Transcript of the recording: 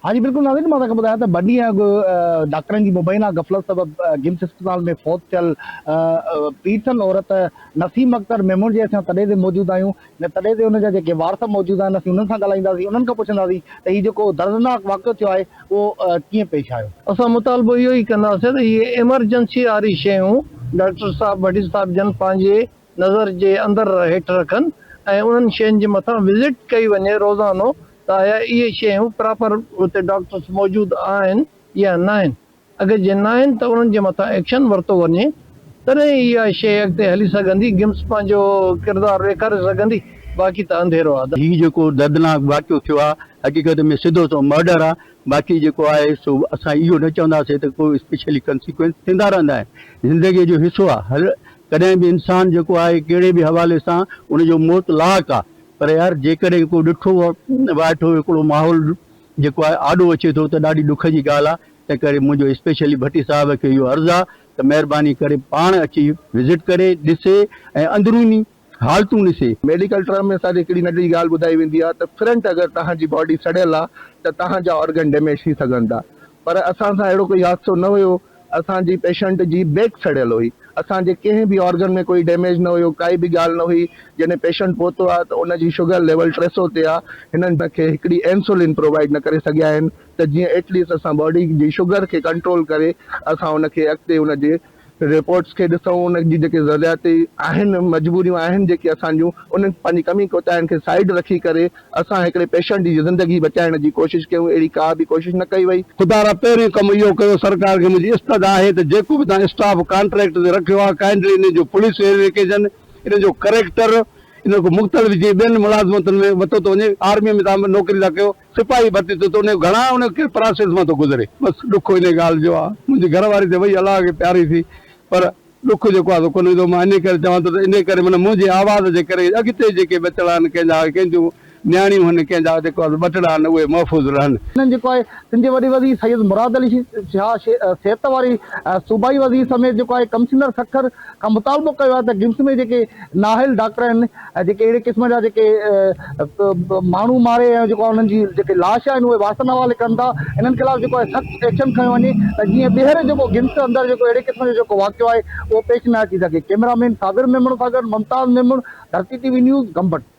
ها جي بلڪل ناظرين مان توهان کي ٻڌايان ته ٻه ڏينهن اڳ ڊاڪٽرن جي مبينا غفلت سبب گمس اسپتال ۾ فوت ٿيل پيرسن عورت نسيم اختر ميمڻ جي اسان تڏي تي موجود آهيون هن تڏي تي ان جا جيڪي وارث موجود آهن اسين انهن سان ڳالهائينداسين انهن کان پڇنداسين ته هي جيڪو دردناڪ واقعو ٿيو آهي اهو ڪيئن پيش آيو. اسان مطالبو اهو ئي ڪنداسين ته اهي ايمرجنسي واري شيون ڊاڪٽر صاحب ڀٽي صاحب جن پنهنجي نظر جي اندر هيٺ رکن ۽ انهن شين جي مٿان وزٽ ڪئي وڃي روزانو ته آيا اهي شيون پراپر اتي ڊاڪٽرس موجود آهن يا ناهن اگر جي ناهن ته انهن جي مٿان ايڪشن ورتو وڃي تڏهن ئي اها شيء اڳتي هلي سگهندي گمس پنهنجو ڪردار ڏيکاري سگهندي باقي ته انڌيرو آ. هي جيڪو دردناڪ واقعو ٿيو آ حقيقت ۾ سڌو سنئون مرڊر آ باقي جيڪو آهي سو اسان اهو نه چونداسين ته ڪو اسپيشلي ڪنسيڪوئنس ٿيندا رهندا آهن زندگي جو حصو آ هر ڪڏهن به انسان جيڪو آهي ڪهڙي به حوالي سان ان جو موت لاحق آ پر يار جيڪڏهن ڪو ڏٺو وائٺو هڪڙو ماحول جيڪو آهي آڏو اچي ٿو ته ڏاڍي ڏک جي ڳالهه آ تنهن ڪري منهنجو اسپيشلي ڀٽي صاحب کي اهو عرض آ ته مهرباني ڪري پاڻ اچي وزٽ ڪري ڏسي ۽ اندروني حالتون ڏسي. ميڊيڪل ٽرم ۾ اسان کي هڪڙي ننڍڙي ڳالهه ٻڌائي ويندي آهي ته فرنٽ اگر توهان جي باڊي سڙيل آهي ته توهان جا آرگن ڊيميج ٿي سگهن ٿا پر اسان سان اهڙو ڪوئي حادثو نه هيو اسان جي پيشنٽ جي بيڪ سڙيل هئي اسان جي ڪنهن به آرگن ۾ ڪوئي ڊيميج نه هيو ڪائي به ڳالهه نه هئي جڏهن پيشنٽ پهتو آهي ته ان جي شگر ليول 300 تي آهي هنن کي هڪڙي اينسولين پرووائيڊ نه ڪري سگهيا آهن ته جيئن ايٽليسٽ اسان باڊي جي شگر کي ڪنٽرول ڪري اسان ان کي اڳتي ان جي رپورٽس کي ڏسون ان جي جيڪي ضرورياتي آهن مجبوريون آهن جيڪي اسان جون انهن پنهنجي ڪمي ڪوتاهين کي سائيڊ رکي ڪري اسان هڪڙي پيشنٽ جي زندگي بچائڻ جي ڪوشش ڪيون اهڙي ڪا به ڪوشش نه ڪئي وئي. خدارا پهريون ڪم اهو ڪيو سرڪار کي منهنجي استدعا آهي ته جيڪو به توهان اسٽاف ڪانٽريڪٽ تي رکيو آهي ڪائنڊلي انهن جو پوليس ويريفڪيشن انهن جو ڪريڪٽر انهن کي مختلف جيئن ٻين ملازمتن ۾ وتو ٿو وڃي آرمي ۾ توهان نوڪري ٿا ڪيو سپاهي ڀرتي ٿيو ته ان جو گهڻا ان ڪهڙي پراسيس مان ٿو گذري. بس ڏک انهي ڳالهه جو آ. منهنجي گهر واري ته وئي الله کي پياري ٿي پر ڏک جيڪو آ سو ڪونه ويندو. مان انهي ڪري چوان ٿو ته انهي ڪري معنيٰ منهنجي آواز جي ڪري اڳتي جيڪي ٻچڙا آهن ڪنهن جا ڪنهن جون نياڻيون هن ڪنهن جا جيڪو آ سو ٻٽڙا آهن اهي محفوظ رهن. هنن جيڪو آهي سنڌ جي وڏي وزير سيد مراد علي شاهه صحت واري صوبائي وزير سميت جيڪو آهي ڪمشنر سکر کان مطالبو ڪيو آهي ته گمس ۾ جيڪي نااهل ڊاڪٽر آهن ۽ جيڪي اهڙي قسم جا جيڪي ماڻهو ماري ۽ جيڪو انهن جي جيڪي لاش آهن اهي وارثن حوالي ڪن ٿا انهن خلاف جيڪو آهي سخت ايڪشن کنيو وڃي ته جيئن ٻيهر جيڪو گمس اندر جيڪو اهڙي قسم جو جيڪو واقعو آهي اهو پيش نه اچي سگهي ڪئميرا مين صابر ميمڻ سان گڏ Mumtaz Memon Dharti T V news Gambat.